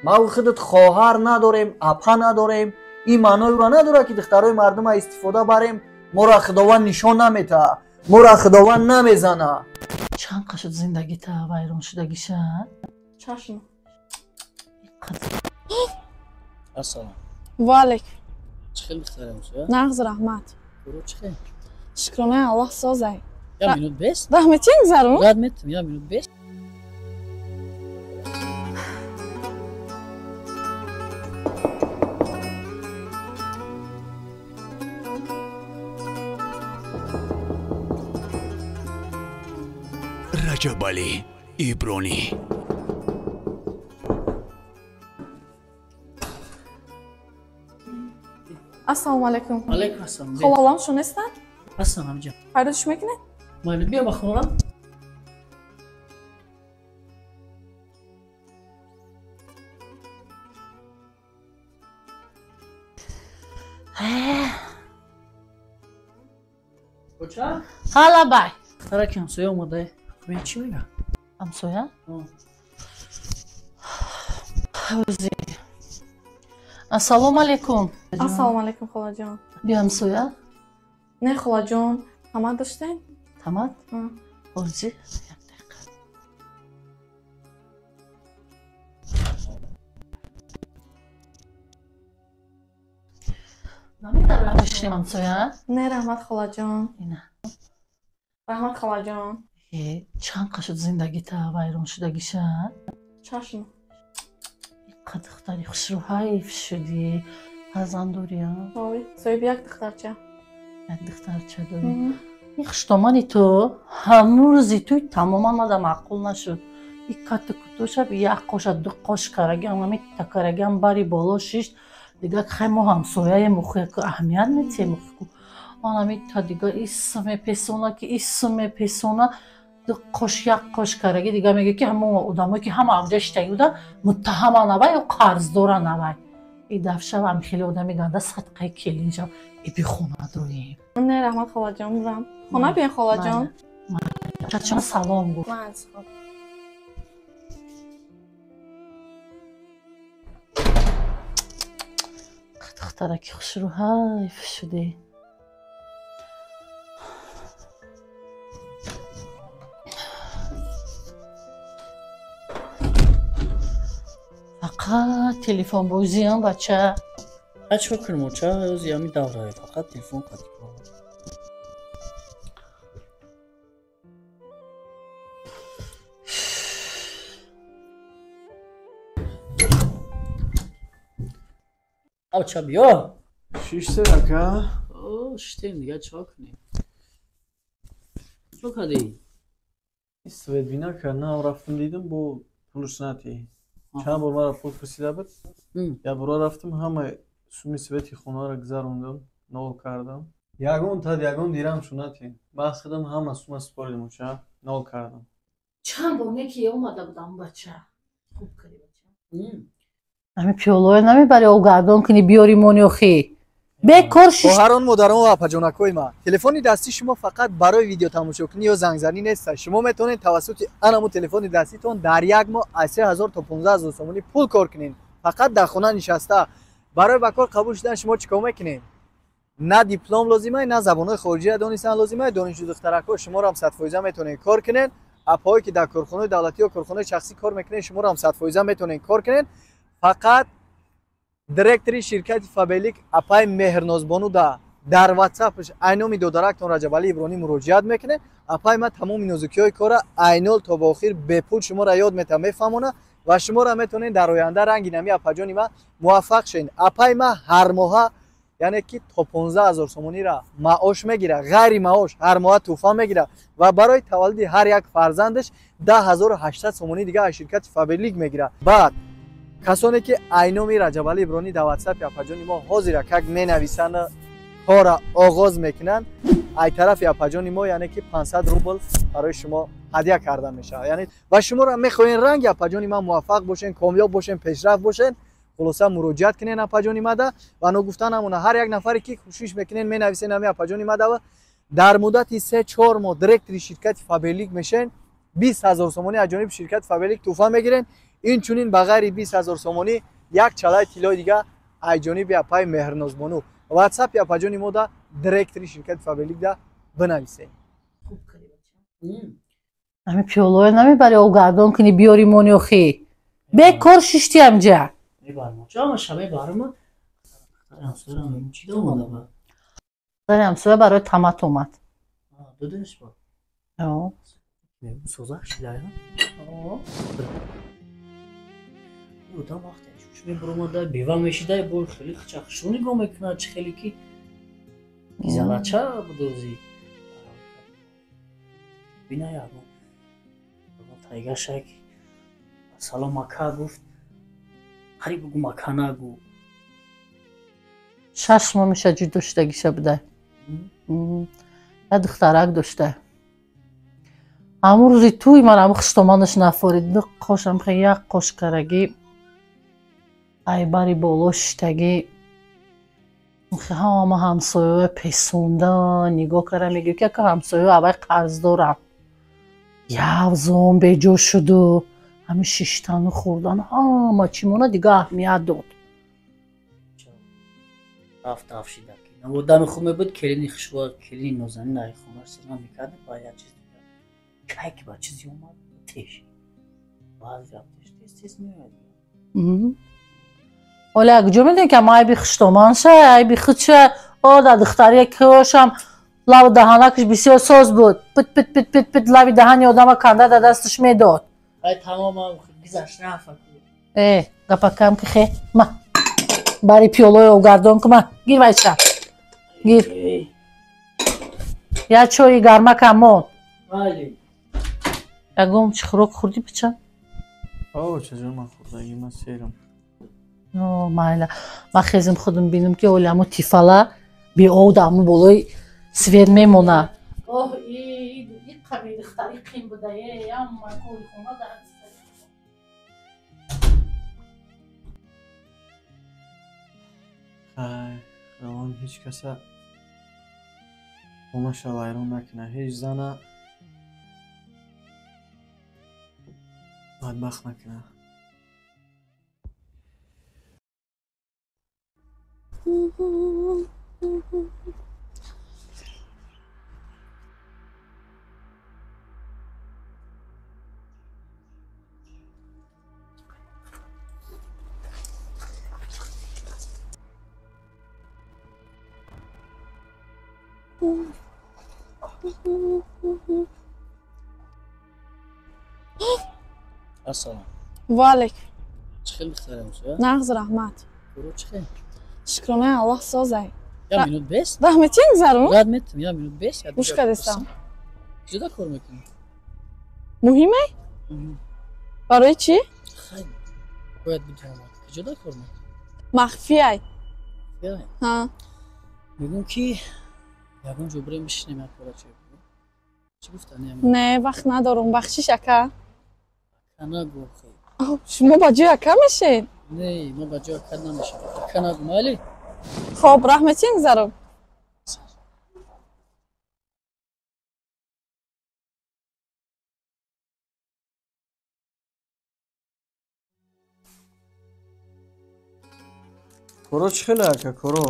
Ма худат хоҳар надорем, апа надорем. Ин маъноеро надорад, ки духтарои мардума истифода барем. Моро Худованд нишон намета, моро Худованд намезана. Чанд қашуд зиндагита вайрон шудагиша? Чашм. Ассалом. Ва алейкум. Чӣ хел духтарам шуд? Нағз, раҳмат. Куро чӣ хел? Шукронаи Аллоҳ, созай. Я минут бест? Раҳматин гузарум? Рад метум, я минут бест. Раҷабалӣ Ибронӣ. Ассалому алайкум. Алайкум ассалом. Холалам шо нестанд? Ҳастам, ҳамҷа. Пайдо чӣ мекунед? Майли, биё ба хонам. Коча? Ҳала бай. Духтараки ҳамсоя омада. Мен чӣ мегӯям? Ҳамсоя? Ози. Ассалому алайкум. Ассалому алайкум, холаҷон. Биё ҳамсоя? Не, холаҷон, тамад доштем? Тамад? Ози, як дақиқа. Намедонам бишинем ҳамсоя? Не, раҳмат, холаҷон. Ина. Раҳмат, холаҷон. Чанд қашуд зиндагита вайрон шудагиша? Чашм. Иққа духтари хушрӯ ҳайф шудӣ. Фарзанд дорӣ? Ой, соҳиби як духтарча. Як духтарча дорӣ. Ин хуштомани ту ҳамун рӯзи туй тамоман мада маъқул нашуд. И кату кутуша як қоша ду қош карагиам, ҳами такарагиам бари боло шишт. Дига хай мо ҳамсояем, охи аҳамият метиҳем охи. Он ҳами та дига исм мепесона, ки исм мепесона, ду қош як қош караги дига мега, ки ҳамо одамое ки ҳама авҷа шитаги буда муттаҳама навай ё қарздора навай. И дафшав ам хеле одами ганда садқаи келин шав. И бихона дорем. Не, раҳмат, холаҷон, бурам. Хона биён, холаҷон. Чачон салом гуфт. Духтараки хушрӯ ҳайф шудӣ. Фақат телефонбозиам, бача. Ҳа, чӣ кунем, оча? Ози ҳамин даврае, фақат телефон кардӣ. Оча, биё. Шиште, ака? О, шиштем, дига чӣ кунем? Чӣ кардӣ? Светбина кард, нав рафтам, дидам, бо пулш натӣ. Чанд бор маро пул пурсида буд. Як бора рафтам, ҳама суми свети хонаро гузарондам, нол кардам. Ягон тад ягон дирам шу натӣ. Баъд худам ҳама сума супоридам, оча, нол кардам. Чанд бор неки омада будам, бача. Хуб кардӣ, бача. Ҳамин пиёлое намебари огардон кунӣ, биёри мони охи. Бекор шиш. Хоҳарон, модарон ва апаҷонакҳои ман, телефони дастии шумо фақат барои видеотамошокунӣ ё зангзанӣ нест. Шумо метавонед тавассути анаму телефони даститон дар як моҳ аз 3000 то 15 000 сомонӣ пул кор кунед, фақат дар хона нишаста. Барои ба кор қабул шудан шумо чӣ кор мекунед? На диплом лозимай, на забонҳои хориҷиро донистан лозимай. Донишҷӯ духтаракҳо, шуморо ҳам 100% метавонед кор кунед. Апаҳое ки дар корхонаи давлатӣ ё корхонаи шахсӣ кор мекунед, шуморо ҳам 100% метавонед кор кунед. Фақат директори ширкати Фабелик апаи Меҳрнозбону дар ватсапш айноми додарактон Раҷабалӣ Ибронӣ муроҷиат мекунед. Апаи ман тамоми нозукиҳои кора айнол то ба охир бепул шуморо ёд метавад, мефаҳмонад ва шуморо метавонед дар оянда ранги нами апаҷони ман муваффақ шавед. Апаи ман ҳар моҳа, яъне ки то 15 000 сомониро маош мегирад, ғайри маош ҳар моҳа тӯҳфа мегирад ва барои таваллуди ҳар як фарзандаш 10 800 сомонӣ дига аз ширкати Фаберлик мегирад. Баъд касоне ки айноми Раҷабалӣ Ибронӣ дар ватсапи апаҷони мо ҳозира как менависанд, кора оғоз мекунанд, ай тарафи апаҷони мо, яъне ки 500 рубл барои шумо ҳадя карда мешавад. Яъне ва шуморо мехоҳем ранги апаҷони ман муваффақ бошен, комёб бошен, пешрафт бошен. Хулоса, муроҷиат кунен апаҷони мада. Ва ногуфта намона, ҳар як нафаре ки кӯшиш мекунен, менависен ҳами апаҷони мада, дар муддати 3-4 моҳ директори ширкати Фаберлик мешен, 20 000 сомонӣ аз ҷониби ширкати Фаберлик тӯҳфа мегирен. Инчунин ба ғайри 20 ҳазор сомонӣ як чалаи тиллои дига аз ҷониби апаи Меҳрнозбону. Ватсапи апаҷони мо да директори ширкати Фаберликда бинависед. Ами пиёлое намебари овгардон кунӣ биёри мони охи. Бекор шишти амҷа. Ҳамсоя барои тамат омад. Бева мешидай бо хеле хачахшу нигоҳ мекунад, чӣ хеле ки гизалача будози. Бина ягон тайгашак салом ака гуфт, қариб бугу мака нагу. 6 моҳ меша ҷудо шудагиша буда. Я духтарак дошта. Ҳамун рӯзи тӯй ман ҳамун хуштоманаш нафорид. Ду қошам хе як қош карагӣ айбари боло шиштагӣ. Ҳама ҳамсояҳоя песонда нигоҳ кара мегӯ ки ака ҳамсояҳо аввай қарз дорам. Явзон беҷо шуду ҳамин шиштану хӯрдану ҳама чӣ мона дига аҳамият дод. Рафт афшида ки наводами хуб мебуд, келини хушво, келини нозанин ай хонаш сир намекард, ба як чиз дигар. Кай ки ба чизи омад, теш. Баъд рафтеш, тез тез меояд. Оля куҷо медонӣ ки ам айби хуштоманша, айби худша, о да духтария кӯшам лаву даҳанакаш бисёр соз буд. Пит пит пит пит пит лави даҳани одама канда да дасташ медод. Ай тамомам гузашт рафт. Э, гапакам ки хе, ма. Бари пиёлои овгардон ку ма. Гир вайша. Гир. Я чои гармакам мон. Бале. Ягон чӣ хӯрок хӯрдӣ бача? О, чаҷон ман хӯрдагӣ, ман серам. О, майла. Ман хезим худам бинам ки оли ҳамун тифала беов да ҳамун болои свет мемона. Оҳ, и қаби духтари қим буда, е, ама кори хона да. Хай, Худованд ҳеҷ каса хонаша вайрон накунад, ҳеҷ зана бадбахт накунад. Ассалом. Ва алейкум. Чӣ хел духтари ҳамсоя? Нағз, раҳмат. Кӯро чӣ хел? Шукронаи Аллоҳ созай. Я минут бес? Раҳ метиҳем гузарун? Рад метам, я минут бес. Гӯш кардистам. Куҷода кор мекунӣ? Муҳиме? Барои чӣ? Хай, бояд бидонам. Куҷода кор мекунӣ? Махфиай. Махфиай? Ҳа. Мегӯм ки ягон ҷо бирем бишинем як пора чой бихӯрем. Чӣ гуфтани? Не, вақт надорум. Бахшиш ака. Ака нагӯ охи. Шумо ба ҷои ака мешед? Не, ман ба ҷои ака намешавам. Ака нагӯ, майли? Хоб, раҳ метиҳем гузарум? Коро чӣ хеле ака, коро?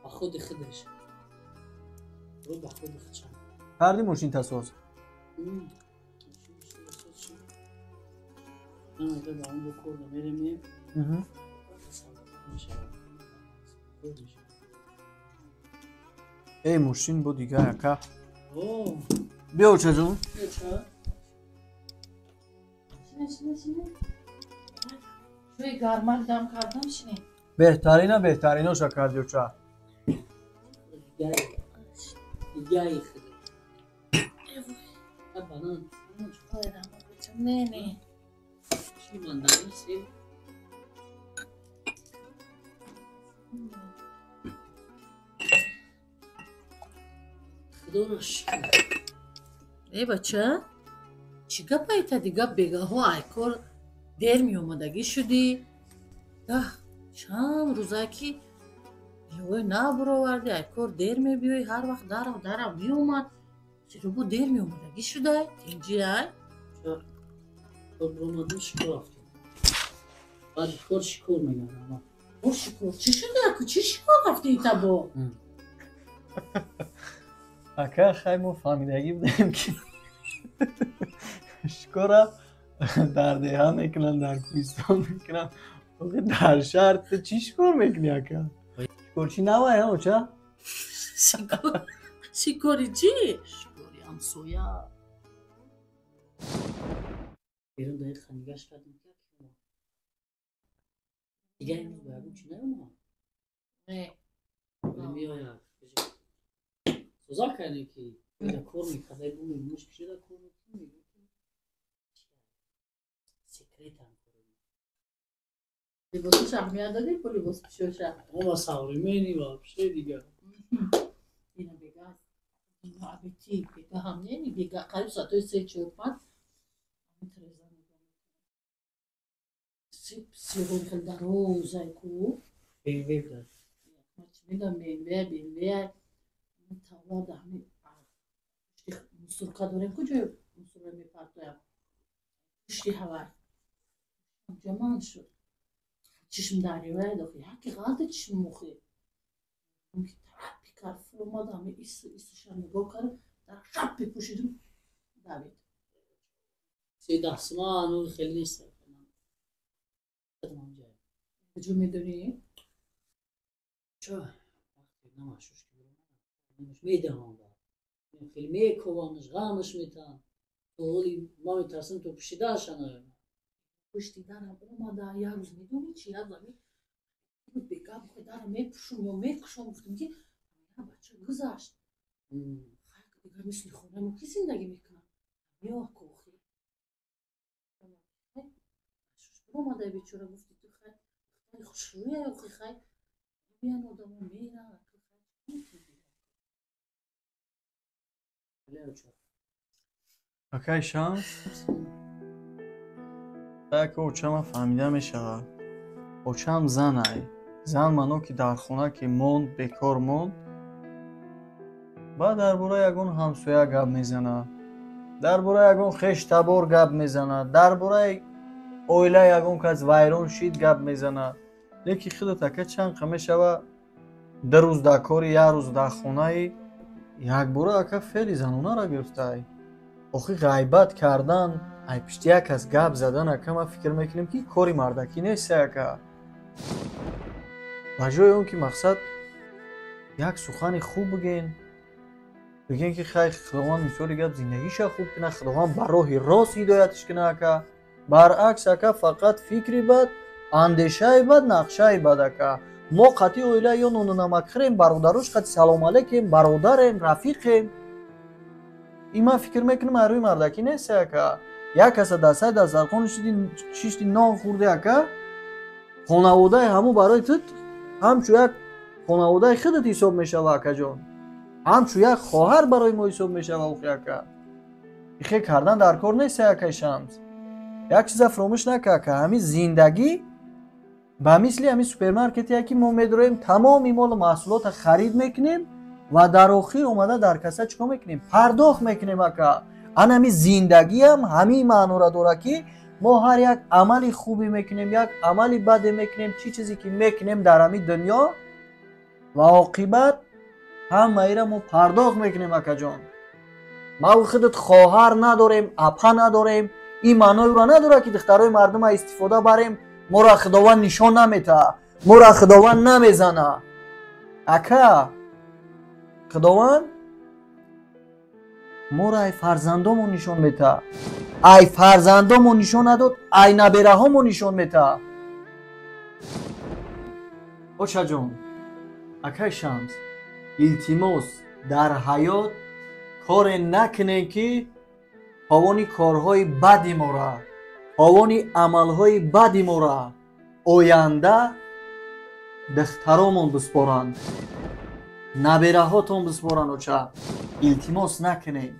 Ба худи худаш. Ба худи худшам. Кардӣ мошин тасоз? Эй, мошин бо дигар ака. Биё очаҷон. Чӯи гармак дам кардам шине. Беҳтарина беҳтариноша кардӣ оча. Не, не. Э бача, чӣ гап айтади гап бегаҳо айкор дер меомадагӣ шудӣ? Даҳ чанд рӯза ки ой набуровардӣ, айкор дер мебиёй, ҳар вақт дарав дарав меомад. Чиро бо дер меомадагӣ шудай? Тинҷиай? Кор биромадам, шикор рафтем. Баъди кор шикор мегардам. Бо шикор чӣ шуда? Чӣ шикор рафтӣ табо? Ака, хай мо фаҳмидагӣ будем, ки шикора дар деҳа мекунанд, дар кӯҳистон мекунанд. Охи дар шаҳр ту чӣ шикор мекунӣ, ака? Шикорчӣ навай, оча? Шикори чӣ? Шикори ҳамсоя. Берун даиқа нигаш кардем, ки дигар имрӯз ба ягон чӣ наёмад. Не. Меояд. Соза кардем, ки кор мекарда, бу мебинаш кишида кор мекунӣ. Секретам. Либосаш аҳамият додӣ, бо либос пӯшоша? Ова современный вообще дигар. Ина бега абити бега ҳам не, бега қариб соатҳои 3, 4, 5 сиғон хел дарозай ку. BMW буд. Чӣ мегам, BMW, BMW тавла да ҳами мусорка дорем, ку ҷои мусорка мепартоям, пушти ҳавай ҷаман шуд. Чишм дарёя дохи яке ғалти чишм мухи тарапи кард, фуромад, ҳами исиша нигоҳ кард, дар шаппи пӯшидум, давид. Се даҳсима ҳанӯз хеле нест. Куҷо медонӣ? Ча вақте намашуш ки медаҳам, хеле мековамш, ғамаш метаҳам. То ҳоли ма метарсам, то пушидаша наёмад. Пушти дарам омада як рӯз, медонӣ чи, як рӯз бегап дарам мепӯшум ё мекушом, гуфтам, ки бача гузашт, дигар мисли хонаи мо ки зиндагӣ мекунам, меояд кохи омада бечора. Гуфти ту хай духтари хушрӯя, охи хай меян одамо, меран. Акай Шамс, ака, очама фаҳмида мешавад. Очам занай. Зан маъно ки дар хона ки монд, бекор монд, баъд дар бораи ягон ҳамсоя гап мезанад, дар бораи ягон хештабор гап мезанад, дар бораи оилаи ягон кас вайрон шид гап мезанад. Лекин худат, ака, чанд қа мешава, 2 рӯз дар кори, як рӯз дар хонаи, якбора, ака, феъли занонара гирифтай. Охи ғайбат кардан, ай пишти як кас гап задан, ака, ман фикр мекунем, ки кори мардакӣ нест, ака. Ба ҷои он ки мақсад як сухани хуб бигӯен, бигӯен, ки хай, Худованд мисоли гап зиндагиша хуб кунад, Худованд ба роҳи рост ҳидояташ кунад, ака. Баръакс, ака, фақат фикри бад, андешаи бад, нақшаи бад, ака. Мо қатъи оила ё нону намакхӯрем, бародарош қати салому алейкем, бародарем, рафиқем. Ин ман фикр мекунам, ай рӯи мардакӣ нест, ака. Як каса дар сари дастархон шишти, нон хӯрде, ака, хонаводаи ҳамун барои ту ҳамчун як хонаводаи худат ҳисоб мешава, акаҷон, ҳамчун як хоҳар барои мо ҳисоб мешава. Охи, ака, ихе кардан дар кор нест, акай Шамс. Як чиза фуромӯш нака, ака: ҳамин зиндагӣ ба мисли ҳамин супермаркете, ки мо медроем, тамоми молу маҳсулотро харид мекунем ва дар охир омада дар касса чӣ кор мекунем? Пардохт мекунем, ака. Ан ҳамин зиндагиам ҳамин маънора дорад, ки мо ҳар як амали хубе мекунем, як амали баде мекунем, чӣ чизе ки мекунем дар ҳамин дунё ва оқибат ҳамаира мо пардохт мекунем, акаҷон. Маву худат хоҳар надорем, апа надорем, ин маънои ӯро надорад, ки духтарои мардума истифода барем. Моро Худованд нишон наметаҳад, моро Худованд намезана, ака. Худованд моро ай фарзандомон нишон метаҳад, ай фарзандомон нишон надод, ай набераҳомон нишон метаҳад. Очаҷон, акай Шамс, илтимос, дар ҳаёт коре накунем, ки ҳовони корҳои бади мора, ҳовони амалҳои бади мора оянда духтаромон биспоранд, набераҳотон биспоранд. Оча, илтимос, накунем.